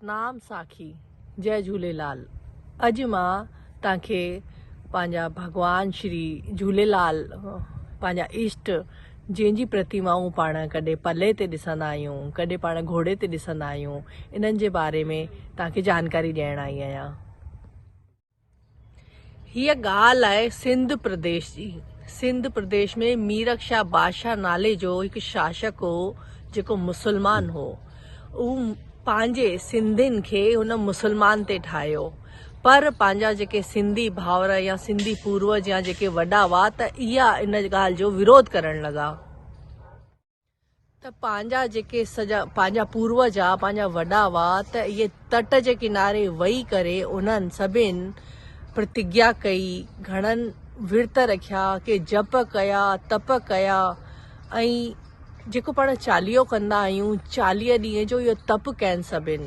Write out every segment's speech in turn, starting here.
ستنام ساکي جئي جهوليلال اڄ مان توهان کي پنهنجا ڀڳوان شري جهوليلال پنهنجا اشٽ جنهن جي پرتيمائون پاڻ ڪڏهن پلي تي ڏسندا آهيون ڪڏهن پاڻ گهوڙي تي ڏسندا آهيون انهن جي باري ۾ توهان کي جانڪاري ڏيڻ آئي آهيان. هيء ڳالهه آهي سنڌ پرديش جي. سنڌ پرديش ۾ ميرڪ شاهه بادشاهه نالي جو هڪ شاشڪ هو، جيڪو مسلمان هو. هو پنهنجي سنڌين کي هن مسلمان تي ٺاهيو. پر پنهنجا جيڪي سنڌي ڀائر يا سنڌي پوروج يا جيڪي وڏا هئا ته اها ان ڳالهه جو وروڌ ڪرڻ لڳا. ته پنهنجا جيڪي سڄا پنهنجا پوروج ها، پنهنجا وڏا هئا ته اهي تٽ جي ڪناري ويهي ڪري انهن سڀن پرتگيا ڪئي، گهڻن ورت رکيا، ڪي جپ ڪيا، تپ ڪيا ۽ جيڪو پاڻ چاليهو ڪندا آهيون، 40 ڏينهن جو اهو تپ ڪين سڀن،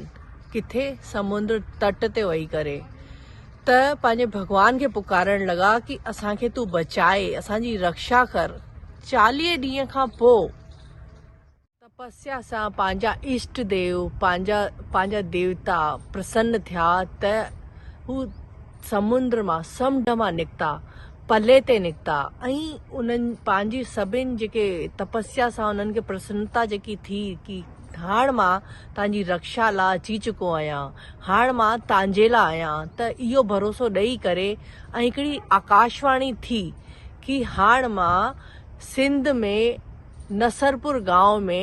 ڪٿي سمنڊ تٽ تي ويهي ڪري ته پنهنجي ڀڳوان کي پڪارڻ لڳا ڪي اسان کي تون بچائي، اسان جي رڪشا ڪر. 40 ڏينهن کان پوء تپسيا سان پنهنجا اشٽ ديو، پنهنجا پنهنجا ديوتا پرسن ٿيا ته هو سمنڊ مان، سمنڊ مان نڪتا، پلي تي نڪتا ۽ انهن پنهنجي سڀن جيڪي تپسيا سان انهن کي پرسنتا جيڪي ٿي ڪي هاڻ مان تنهنجي رڪشا لا اچي چڪو آهيان، هاڻ مان تنهنجي لا آهيان ته اهو ڀروسو ڏئي ڪري ۽ هڪڙي آڪاشواڻي ٿي ڪي هاڻ مان سنڌ ۾ نصرپور گانء ۾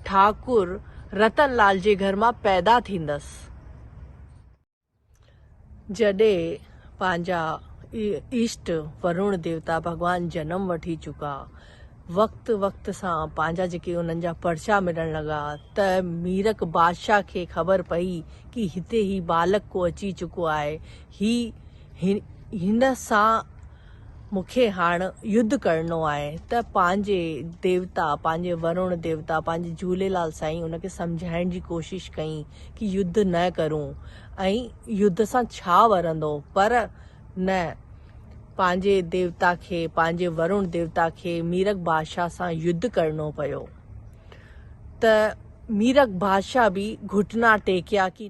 ٺاڪر رتن لال جي گهر مان پيدا ٿيندس. جڏهن پنهنجا اشٽ ورڻ ديوتا ڀڳوان جنم وٺي چڪا، وقت وقت سان پنهنجا جيڪي انهن جا پرچا ملڻ لڳا ته ميرڪ بادشاهه کي خبر پئي ڪي هتي هي ٻالڪ ڪو اچي چڪو آهي، هي هن سان مون کي هاڻ يڌ ڪرڻو آهي ته پنهنجي ديوتا، پنهنجي ورڻ ديوتا، پنهنجي جهوليلال سائين ان کي سمجهائڻ جي ڪوشش ڪئي ڪي يڌ نه ڪرون ۽ يڌ سان ڇا ورندو پر نه پنهنجي ديوتا کي، پنهنجي ورڻ ديوتا کي ميرڪ بادشاهه سان يڌ ڪرڻو پيو ته ميرڪ بادشاهه به گهٽنا ٽيڪيا ڪي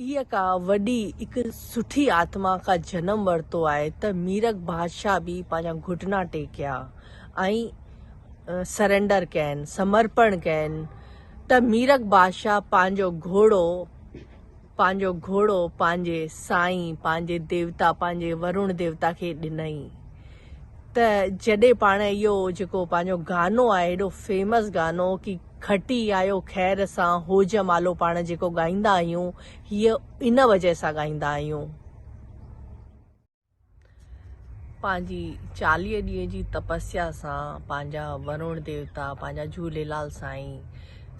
هيء ڪا وڏي هڪ سٺي آتما کان جنم ورتو آهي ته ميرڪ بادشاهه به پنهنجا گهٽنا ٽيڪيا ۽ سرينڊر ڪين، سمرپڻ ڪين ته ميرڪ بادشاهه پنهنجو گهوڙو پنهنجو گهوڙو پنهنجي سائين پنهنجي ديوتا پنهنجي ورڻ ديوتا کي ڏنائين ته جڏهن پاڻ اهو جيڪو پنهنجو گانو آهي ايڏو فيمس گانو ڪي کٽي آيو خير سان هو جمالو پاڻ جيڪو ڳائيندا آهيون هيء ان وجه سان ڳائيندا آهيون. پنهنجي 40 ڏينهن جي تپسيا سان پنهنجا ورڻ ديوتا پنهنجا جهوليلال سائين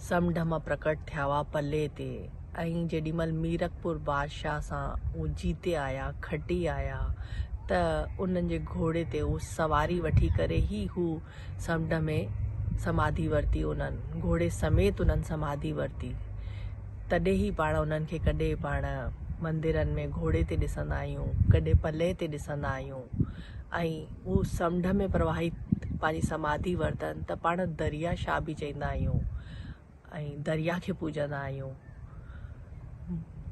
سمنڊ مان پرڪٽ ٿيا هئا پلي تي ۽ جيڏي مهل ميرڪپور بادشاهه سان هو جيتي آيا کٽي آيا ته انهن جي گهوڙي تي هو سواري وٺي ڪري هي هو سمنڊ ۾ سماڌي ورتي انهن گهوڙي سميت انهن سماڌي ورتي تڏهن ئي پاڻ انهن کي ڪڏهن پاڻ مندرن ۾ گهوڙي تي ڏسندا آهيون ڪڏهن پلئه تي ڏسندا آهيون ۽ هو سمنڊ ۾ پرواهت پنهنجي سماڌي ورتن ته پاڻ دريا شاهه به چئيندا آهيون ۽ دريا کي پوڄندا آهيون.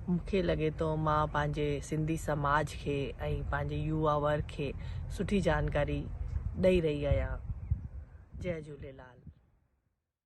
مون کي لڳي ٿو مان پنهنجي سنڌي سماج کي ۽ پنهنجي يووا ورگ کي سٺي جانڪاري ڏئي رهي آهيان. جئي جهوليلال.